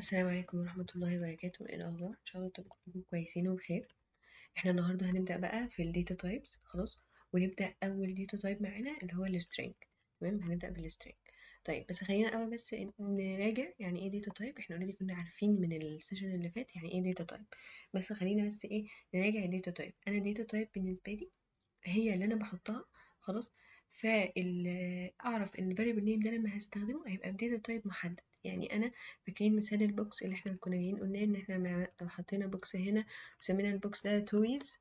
السلام عليكم ورحمة الله وبركاته. ايه الأخبار؟ إن شاء الله تبقوا كلكم كويسين وبخير. احنا النهاردة هنبدأ بقى في ال data types، خلاص، ونبدأ أول data type معانا اللي هو ال string. تمام، هنبدأ بال string. طيب بس خلينا الأول بس نراجع يعني ايه data type. احنا already كنا عارفين من ال session اللي فات يعني ايه data type، بس خلينا بس ايه نراجع data type. أنا data type بالنسبة لي هي اللي انا بحطها، خلاص، فاعرف ان ال variable name ده لما هستخدمه هيبقى ب data type محدد. يعني انا فاكرين مثال ال box اللي احنا كنا جايين قلنا ان احنا لو حطينا box هنا وسمينا ال box ده toys،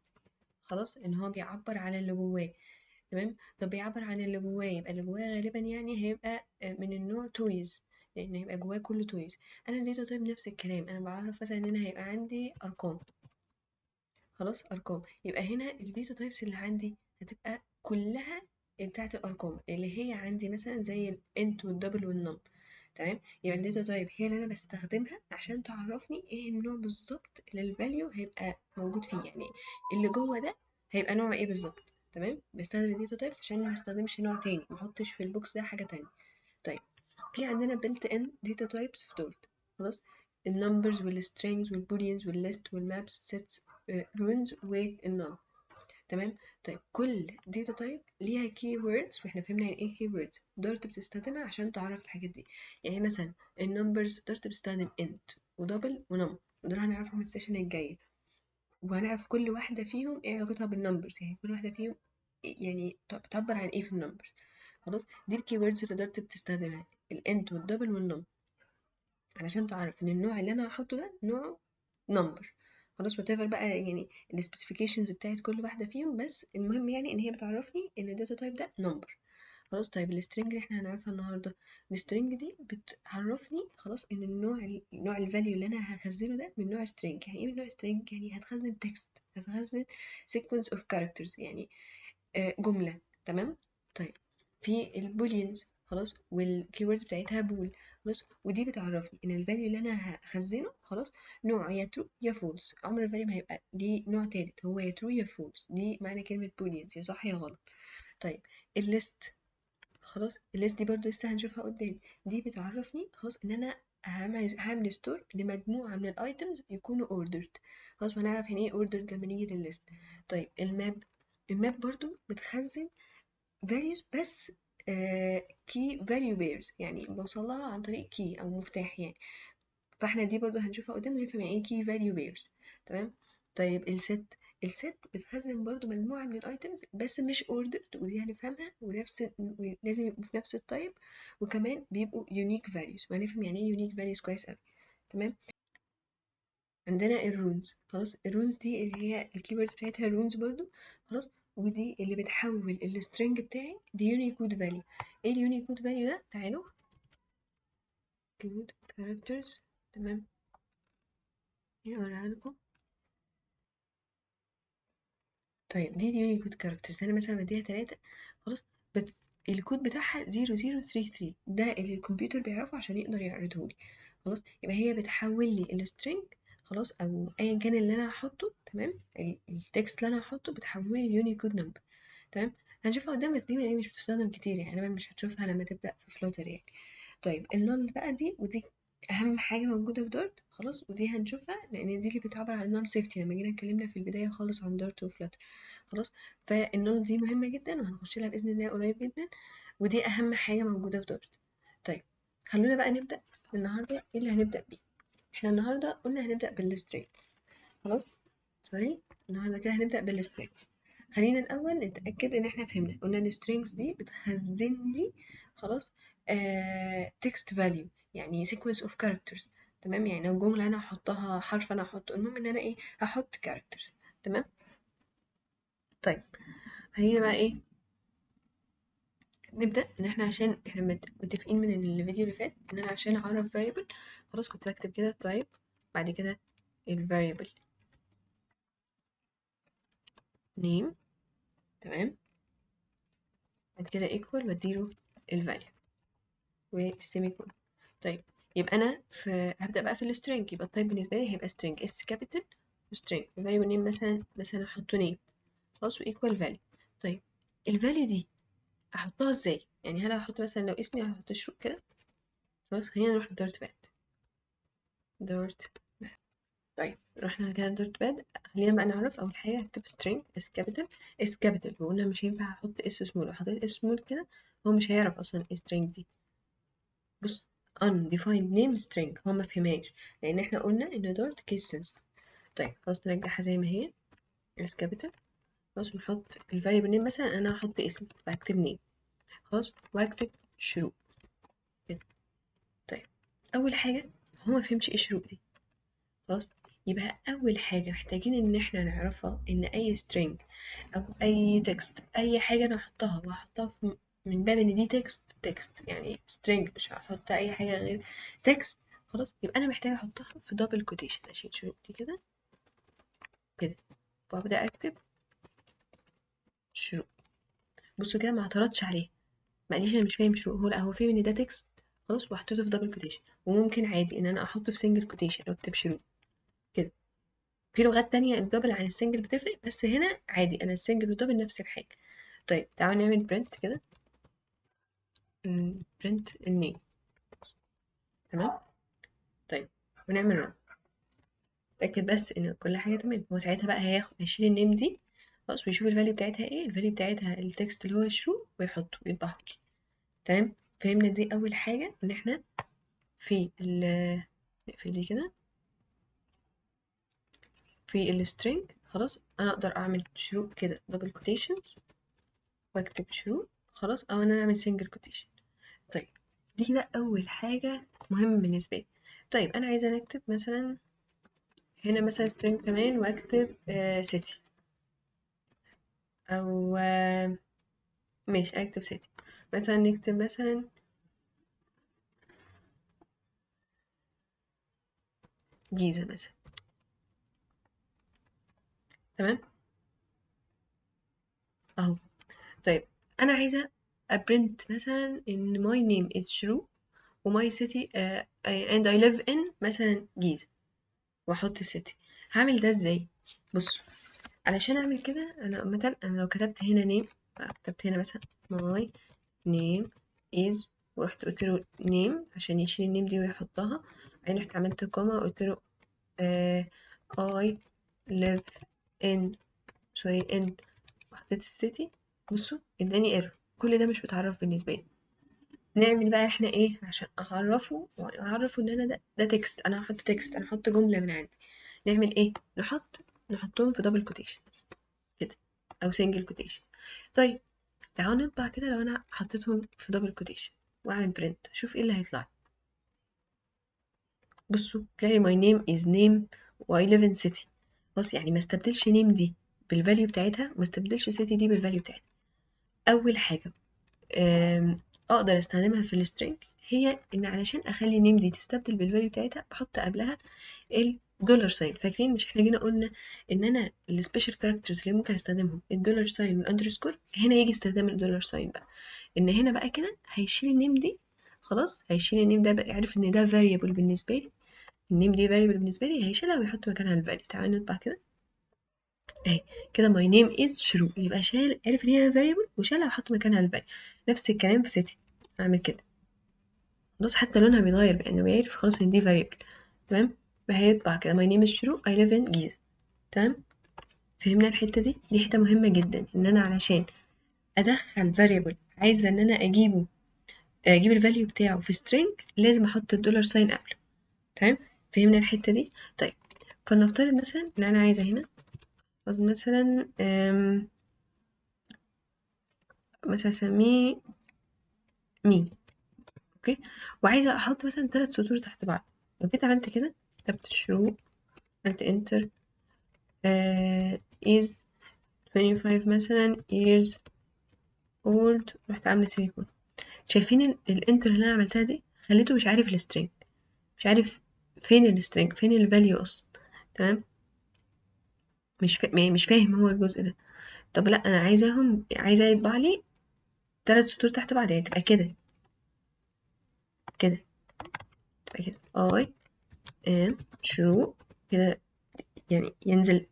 خلاص، ان هو بيعبر على اللي جواه. تمام، طب بيعبر عن اللي جواه، يبقى اللي جواه غالبا يعني هيبقى من النوع toys، لان هيبقى جواه كله toys. انا ال data type نفس الكلام، انا بعرف مثلا ان انا هيبقى عندي ارقام، خلاص، ارقام، يبقى هنا ال data types اللي عندي هتبقى كلها بتاعت الارقام اللي هي عندي مثلا زي ال int وال double وال num. تمام، يبقى ال data type هي اللي انا بستخدمها عشان تعرفني ايه النوع بالظبط اللي ال value هيبقى موجود فيه، يعني اللي جوه ده هيبقى نوعه ايه بالظبط. تمام، بستخدم ال data types عشان ما استخدمش نوع تاني، ما احطش في ال box ده حاجه تانية. طيب في عندنا built in data types في Dart، خلاص، النمبرز والسترينجز والبوليانز والليست والمابس سيتس رونز والنال. تمام، طيب كل data type ليها keywords، واحنا فهمنا يعني ايه keywords. Dart بتستخدمها عشان تعرف الحاجات دي. يعني مثلا ال numbers Dart بتستخدم int و double و num، ودول هنعرفهم ال session الجاية، وهنعرف كل واحدة فيهم ايه علاقتها بال numbers، يعني كل واحدة فيهم يعني بتعبر عن ايه في ال numbers. خلاص، دي ال keywords اللي Dart بتستخدمها، ال int وال double وال num، علشان تعرف ان النوع اللي انا هحطه ده نوعه number. خلاص، whatever بقى يعني ال specifications بتاعت كل واحده فيهم، بس المهم يعني ان هي بتعرفني ان ال data type ده number. خلاص، طيب ال string اللي احنا هنعرفها النهارده، ال string دي بتعرفني خلاص ان النوع ال value اللي انا هخزنه ده من نوع string. يعني ايه من نوع string؟ يعني هتخزن text، هتخزن sequence of characters، يعني جمله. تمام، طيب في ال booleans، خلاص، وال keyword بتاعتها bool، خلاص، ودي بتعرفني ان ال value اللي انا هخزنه خلاص نوع يا true يا false، عمر ال value ما هيبقى ليه نوع تالت، هو يا true يا false، دي معنى كلمه booleans، يا صح يا غلط. طيب ال list، خلاص، ال list دي برضو لسه هنشوفها قدام، دي بتعرفني خلاص ان انا هعمل store لمجموعه من ال items يكونوا ordered. خلاص، وهنعرف يعني ايه ordered لما نيجي للل list. طيب ال map، ال map برضو بتخزن values بس key value pairs، يعني بوصلها عن طريق key أو مفتاح يعني، فاحنا دي برضو هنشوفها قدام ونفهم يعني ايه key value pairs. تمام، طيب ال set، ال set بتخزن برضو مجموعة من ال items بس مش ordered، ودي هنفهمها، ونفس لازم يبقوا في نفس ال type، وكمان بيبقوا unique values، وهنفهم يعني ايه unique values كويس قوي. تمام، عندنا ال runes، خلاص، ال runes دي اللي هي ال keywords بتاعتها runes برضو، خلاص، ودي اللي بتحول ال string بتاعي ل Unicode value. ايه ال Unicode value ده؟ تعالوا code characters. تمام، ايه اقراها لكم. طيب دي ال Unicode characters، انا مثلا بديها 3، خلاص، الكود بتاعها 0033، ده اللي الكمبيوتر بيعرفه عشان يقدر يعرضه لي. خلاص، يبقى هي بتحول لي ال string، خلاص، او ايا كان اللي انا هحطه، تمام، ال text اللي انا هحطه بتحوله لي ال Unicode number. تمام، هنشوفها قدام، بس دي يعني مش بتستخدم كتير، يعني غالبا مش هتشوفها لما تبدا في Flutter يعني. طيب ال null بقى دي، ودي اهم حاجه موجوده في Dart، خلاص، ودي هنشوفها لان دي اللي بتعبر عن ال null safety لما جينا اتكلمنا في البدايه خالص عن Dart و Flutter. خلاص، فال null دي مهمه جدا وهنخش لها باذن الله قريب جدا، ودي اهم حاجه موجوده في Dart. طيب خلونا بقى نبدا النهارده. ايه اللي هنبدا بيه؟ احنا النهارده قلنا هنبدا بال string. خلاص، sorry، النهارده كده هنبدا بال string. خلينا الاول نتاكد ان احنا فهمنا. قلنا ان ال strings دي بتخزن لي خلاص text value، يعني sequence of characters. تمام، يعني لو جمله انا هحطها حرف انا هحطه، المهم ان انا ايه هحط characters. تمام، طيب خلينا بقى ايه نبدا. ان احنا عشان احنا متفقين من الفيديو اللي فات ان انا عشان اعرف variable، خلاص، كنت بكتب كده type بعد كده ال variable name، تمام، بعد كده equal واديله ال value وال semicolon. طيب يبقى انا هبدا بقى في ال string، يبقى ال type بالنسبه لي هيبقى string s capital و string variable name مثلا احطه name، خلاص، و equal value. طيب ال value دي احطها ازاي؟ يعني هل هحط مثلا لو اسمي هحط شروق كده؟ خلاص، خلينا نروح DartPad. dart. طيب رحنا كده DartPad. خلينا بقى نعرف اول حاجه هكتب string S capital، S capital، وقلنا مش هينفع احط s small. لو حطيت s small كده هو مش هيعرف اصلا ايه string دي. بص undefined name string هو ما فهمهاش، لان احنا قلنا ان Dart case sensitive. طيب خلاص نرجعها زي ما هي S capital. خلاص نحط ال variable name، مثلا انا هحط اسم فهكتب name، خلاص وهكتب شروق كده. طيب اول حاجه هو ما فهمش ايه شروق دي، خلاص يبقى اول حاجه محتاجين ان احنا نعرفها ان اي string او اي text اي حاجه انا هحطها وهحطها في من باب ان دي text، text يعني string، مش هحط اي حاجه غير text. خلاص يبقى انا محتاجه احطها في double quotation، اشيل شروق دي كده كده وابدا اكتب شروق. بصوا كده ما اعترضش عليه، ما قاليش انا مش فاهم شروق، هو لا هو فاهم ان ده text، خلاص وحطيته في double quotation. وممكن عادي ان انا احطه في single quotation واكتب شروق كده. في لغات تانية ال double عن ال single بتفرق، بس هنا عادي انا ال single وال double نفس الحاجة. طيب تعالوا نعمل print كده، print ال name، تمام. طيب ونعمل run، اتاكد بس ان كل حاجة تمام. هو ساعتها بقى هيشيل ال name دي، خلاص، ويشوف ال value بتاعتها ايه، ال value بتاعتها ال text اللي هو شروق ويحطه ويطبعه لي، تمام. فهمنا دي اول حاجة ان احنا في ال نقفل دي كده في ال string. خلاص انا اقدر اعمل شروق كده double quotations واكتب شروق، خلاص، او ان انا اعمل single quotation. طيب دي كده اول حاجه مهمه بالنسبه لي. طيب انا عايزه اكتب مثلا هنا مثلا string كمان واكتب city او ماشي اكتب city مثلا، نكتب مثلا جيزه مثلا، تمام اهو. طيب انا عايزه ا print مثلا ان my name is شروق و my city and I live in مثلا جيزه واحط city. هعمل ده ازاي؟ بصوا علشان اعمل كده انا مثلا انا لو كتبت هنا name، كتبت هنا مثلا my name is ورحت قلت له name عشان يشيل ال name دي ويحطها، بعدين رحت عملت comma وقلت له I live in sorry in وحطيت ال city. بصوا اداني error، كل ده مش متعرف بالنسبه لي. نعمل بقى احنا ايه عشان اعرفه واعرفه ان انا ده text، انا هحط text، انا هحط جمله من عندي. نعمل ايه؟ نحطهم في double quotation كده او single quotation. طيب تعالوا نطبع كده، لو انا حطيتهم في double quotation واعمل print شوف ايه اللي هيطلع لي. بصوا تلاقي my name is name و I live in city. بص يعني ما استبدلش name دي بال value بتاعتها وما استبدلش city دي بال value بتاعتها. اول حاجه اقدر استخدمها في ال string هي ان علشان اخلي name دي تستبدل بال value بتاعتها بحط قبلها ال dollar sign. فاكرين مش احنا جينا قلنا ان انا ال special characters اللي ممكن استخدمهم ال dollar sign وال underscore؟ هنا يجي استخدام ال dollar sign بقى، ان هنا بقى كده هيشيل ال name دي، خلاص هيشيل ال name ده بقى، عارف ان ده variable بالنسبه لي، ال name دي variable بالنسبه لي، هيشيلها ويحط مكانها ال value. تعالوا نطبع كده اهي كده my name is شروق، يبقى شال، عرف ان هي variable وشالها وحط مكانها ال value. نفس الكلام في city، اعمل كده خلاص، حتى لونها بيتغير لانه بيعرف خلاص ان دي variable، تمام. فهيطبع كده my name is شروق I live in جيزة، تمام. فهمنا الحتة دي؟ دي حتة مهمة جدا، ان انا علشان ادخل variable عايزة ان انا اجيب ال value بتاعه في string لازم احط ال dollar sign قبله، تمام. فهمنا الحتة دي؟ طيب فلنفترض مثلا ان انا عايزة هنا مثلا، مثلا اسميه me، okay، وعايزة احط مثلا 3 سطور تحت بعض. لو جيت عملت كده كتبت شروق عملت enter، is 25 مثلا years old، رحت عاملة semicolon. شايفين ال enter اللي انا عملتها دي خليته مش عارف ال string، مش عارف فين ال string فين ال value اصلا، تمام. مش فاهم هو الجزء ده. طب لا انا عايزه يطبع لي 3 سطور تحت بعض، يعني تبقى كده كده، تبقى كده I am شروق كده، يعني ينزل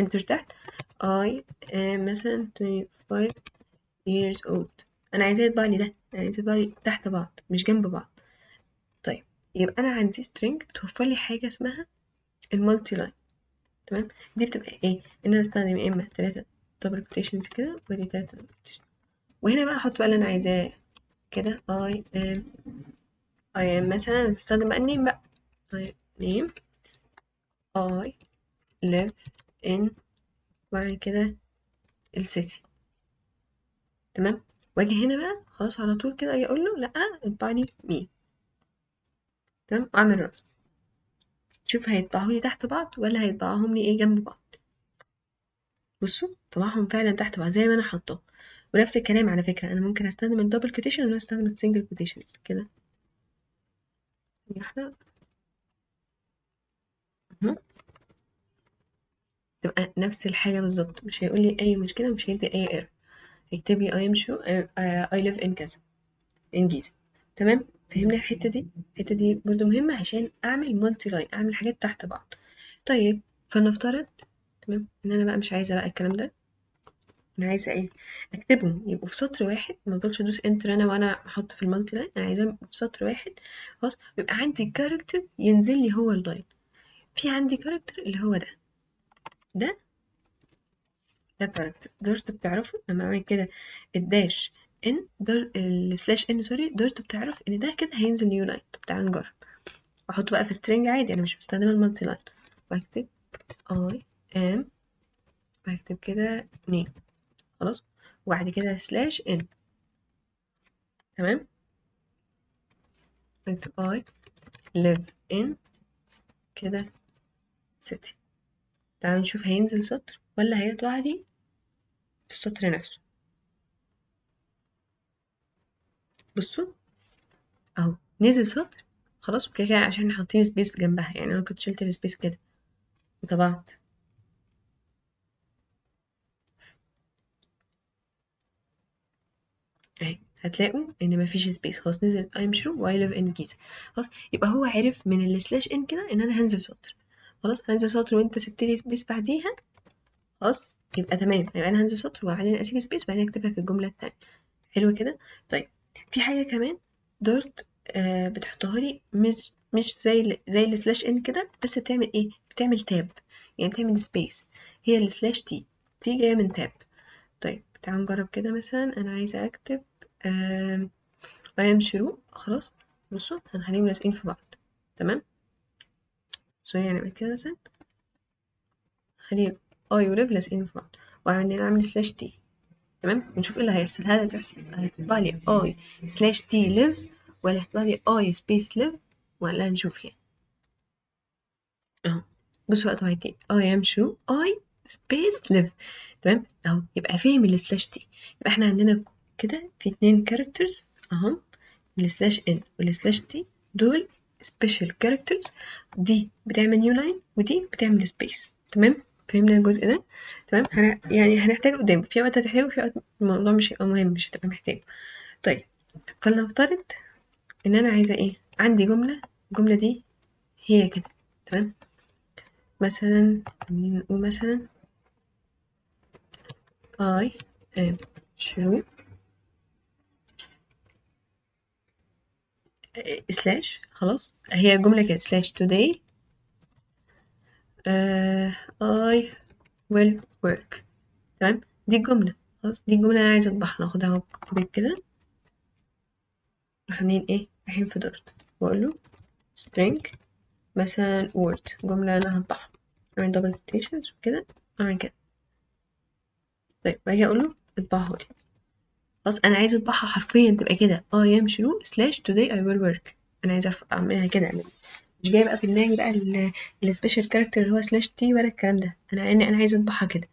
enter تحت I am مثلا 25 years old. انا عايزاه يطبع لي ده، انا عايزاه يطبع لي تحت بعض مش جنب بعض. طيب يبقى انا عندي string بتوفر لي حاجة اسمها ال multi line. تمام، دي بتبقى ايه؟ ان انا استخدم يا اما 3 double quotations كده، ودي 3 double quotations، وهنا بقى احط بقى اللي انا عايزاه كده. I am مثلا استخدم بقى ال name بقى، I name I live in وبعد كده ال city. تمام، واجي هنا بقى خلاص على طول كده اجي اقول له لا اطبع لي me. تمام، واعمل run، شوف هيطبعوا لي تحت بعض ولا هيطبعهم لي ايه جنب بعض. بصوا طبعهم فعلا تحت بعض زي ما انا حاطاه. ونفس الكلام على فكرة انا ممكن استخدم ال double quotation ولا استخدم ال single quotations كده. واحدة اهو، تبقى نفس الحاجة بالظبط، مش هيقول لي اي مشكلة، مش هيدي اي error، هيكتب لي I am sure I live in كذا in Giza. تمام، فهمنا الحتة دي؟ الحتة دي برضو مهمة عشان اعمل multi line، اعمل حاجات تحت بعض. طيب فلنفترض تمام ان انا بقى مش عايزه بقى الكلام ده، انا عايزه ايه؟ اكتبهم يبقوا في سطر واحد، ما افضلش ادوس enter انا وانا احط في ال multi line، انا عايزاهم يبقوا في سطر واحد خلاص. ويبقى عندي character ينزل لي هو ال line، في عندي character اللي هو ده، ده ده character Dart بتعرفه لما اعمل كده ال dash n در ال slash n sorry، Dart بتعرف ان ده كده هينزل new line. طب تعالوا نجرب، احط بقى في string عادي، انا مش بستخدم ال multi line، واكتب I am، واكتب كده name خلاص، وبعد كده slash n. تمام، اكتب I live in كده city. تعالوا نشوف هينزل سطر ولا هيطلع لي في السطر نفسه. بصوا اهو نزل سطر خلاص، وكده كده عشان حاطين space جنبها، يعني انا كنت شلت ال space كده وطبعت اهي، هتلاقوا ان مفيش space خلاص، نزل I am شروق و I live in Giza خلاص. يبقى هو عرف من ال slash n كده ان انا هنزل سطر خلاص، هنزل سطر وانت سبت لي space بعديها خلاص، يبقى تمام، يبقى انا هنزل سطر وبعدين اسيب space وبعدين اكتب لك الجملة الثانية. حلو كده. طيب في حاجة كمان Dart بتحطها لي مش زي ال slash n كده، بس بتعمل ايه؟ بتعمل tab، يعني بتعمل space. هي ال slash t، t جاية من tab. طيب تعالوا نجرب كده، مثلا انا عايزه اكتب I am شروق خلاص. بصوا هنخليهم لازقين في بعض. تمام، sorry هنعمل كده مثلا، خلي I و live لازقين في بعض، وبعدين اعمل slash t. تمام، ونشوف ايه اللي هيحصل. هل هتطلع لي I slash t live ولا هتطلع لي I space live، ولا هنشوف يعني. اهو بصوا بقى طبعا كده I am شروق I space live. تمام اهو، يبقى فاهم ال slash t. يبقى احنا عندنا كده في 2 characters اهم، ال slash n وال slash t، دول special characters، دي بتعمل new line ودي بتعمل space. تمام، فهمنا الجزء ده؟ تمام، يعني هنحتاجه قدام، في وقت هتحتاجه وفي وقت الموضوع مش هيبقى مهم، مش هتبقى محتاجه. طيب فلنفترض ان انا عايزه ايه؟ عندي جملة، الجملة دي هي كده. تمام، مثلا نقول مثلا I am شروق slash خلاص، هي جملة كده slash today I will work. تمام، دي الجملة خلاص، دي الجملة اللي أنا عايزة أطبعها، ناخدها اهو copy كده، نروح عاملين إيه؟ رايحين في Dart وأقول له string مثلا word، جملة أنا هطبعها، أعمل double quotations وكده، أعمل كده. طيب باجي أقول له اطبعها لي خلاص، أنا عايزة أطبعها حرفيا تبقى كده I am شروق slash today I will work، أنا عايزة أعملها كده، مش جاية بقى في دماغي بقى ال special character اللي هو slash t ولا الكلام ده، أنا عايزة أطبعها كده.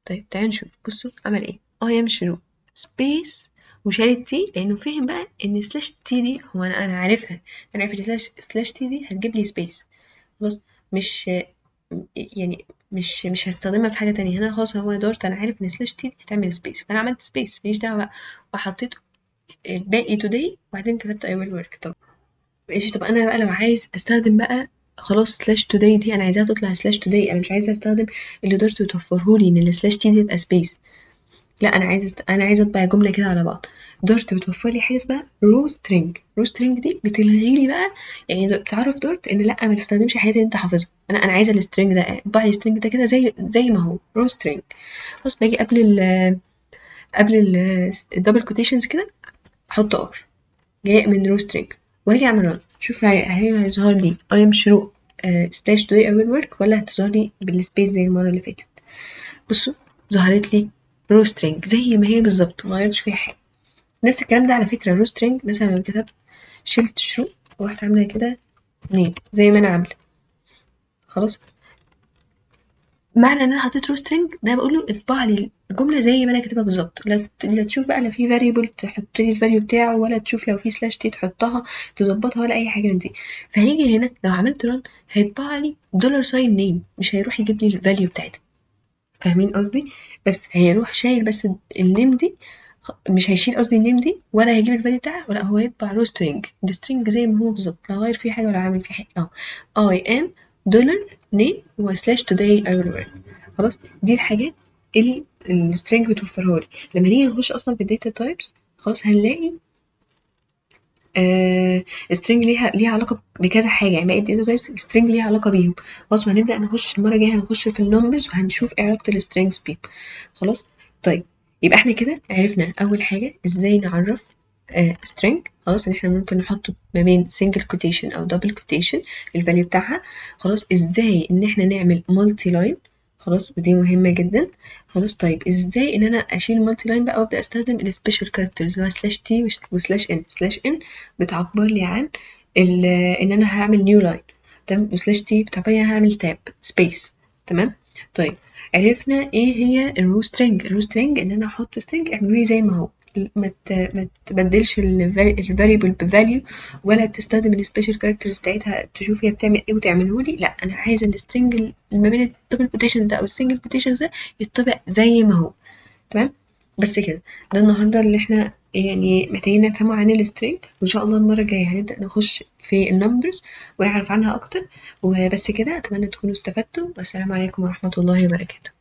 طيب تعالوا نشوف، بصوا عمل إيه؟ I am شروق space وشال ال t، لأنه فهم بقى إن slash t دي هو أنا عارفها، أنا عارف إن slash t دي هتجيب لي space خلاص، مش هستخدمها في حاجة تانية. هنا خلاص هو Dart أنا عارف إن slash t دي هتعمل space، فأنا عملت space ماليش دعوة بقى، وحطيت الباقي today وبعدين كتبت I will work. طب ماشي، طب أنا بقى لو عايز أستخدم بقى خلاص slash today دي أنا عايزاها تطلع slash today، أنا مش عايزة أستخدم اللي Dart توفرهولي إن ال slash t دي تبقى space، لا أنا عايزة أطبع جملة كده على بعض. Dart بتوفر لي حاجة اسمها raw string. raw string دي بتلغي لي بقى، يعني بتعرف Dart ان لا ما تستخدمش الحاجات اللي انت حافظها، انا عايزه ال string ده، اطبع لي ال string ده كده زي ما هو raw string. خلاص باجي قبل ال double quotations كده احط R جاي من raw string، واجي اعمل run، شوف هل هيظهر لي I am شروق slash today I will work، ولا هتظهر لي بال space زي المرة اللي فاتت. بصوا ظهرت لي raw string زي ما هي بالظبط، ما غيرتش فيها حاجة. نفس الكلام ده على فكرة raw string، مثلا لو كتبت شلت شروق ورحت عامله كده name زي ما انا عامله، خلاص معنى ان انا حطيت raw string ده بقول له اطبع لي الجملة زي ما انا كاتبها بالظبط، لا تشوف بقى لا في variable تحط لي ال value بتاعه، ولا تشوف لو في slash t تحطها تظبطها، ولا اي حاجة من دي. فهيجي هنا لو عملت run هيطبع لي dollar sign name، مش هيروح يجيب لي ال value بتاعتها، فاهمين قصدي؟ بس هيروح شايل بس ال name دي، مش هيشيل قصدي ال name دي، ولا هيجيب ال value بتاعها، ولا هو يطبع raw string، ال string زي ما هو بالظبط، لا غير فيه حاجة ولا عامل فيه حاجة. اهو I am dollar name و slash today I will work. خلاص دي الحاجات اللي ال string بتوفرها لي. لما نيجي نخش اصلا في ال data types خلاص هنلاقي string ليها علاقة بكذا حاجة، يعني باقي ال data types string ليها علاقة بيهم. خلاص وهنبدا نخش المرة الجاية هنخش في ال numbers وهنشوف ايه علاقة ال strings بيهم. خلاص طيب يبقى احنا كده عرفنا اول حاجة ازاي نعرف string، خلاص ان احنا ممكن نحطه ما بين single quotation او double quotation ال value بتاعها. خلاص ازاي ان احنا نعمل multi line، خلاص ودي مهمة جدا. خلاص طيب ازاي ان انا اشيل multi line بقى وابدا استخدم ال special characters اللي هو slash t و slash n. slash n بتعبر لي عن ان انا هعمل new line، تمام، و slash t بتعبر لي عن هعمل tab space، تمام. طيب عرفنا ايه هي ال raw string. ال raw string ان انا احط string اعملوا لي زي ما هو، ما تبدلش ال variable ب value، ولا تستخدم ال special characters بتاعتها تشوف هي بتعمل ايه وتعمله لي، لا انا عايزه ال string اللي ما بين ال double quotation ده او ال single quotation ده يتطبع زي ما هو، تمام. بس كده ده النهارده اللي احنا محتاجين نفهمه عن ال string، وان شاء الله المرة الجاية هنبدا نخش في ال numbers ونعرف عنها اكتر. وبس كده، اتمنى تكونوا استفدتوا، والسلام عليكم ورحمة الله وبركاته.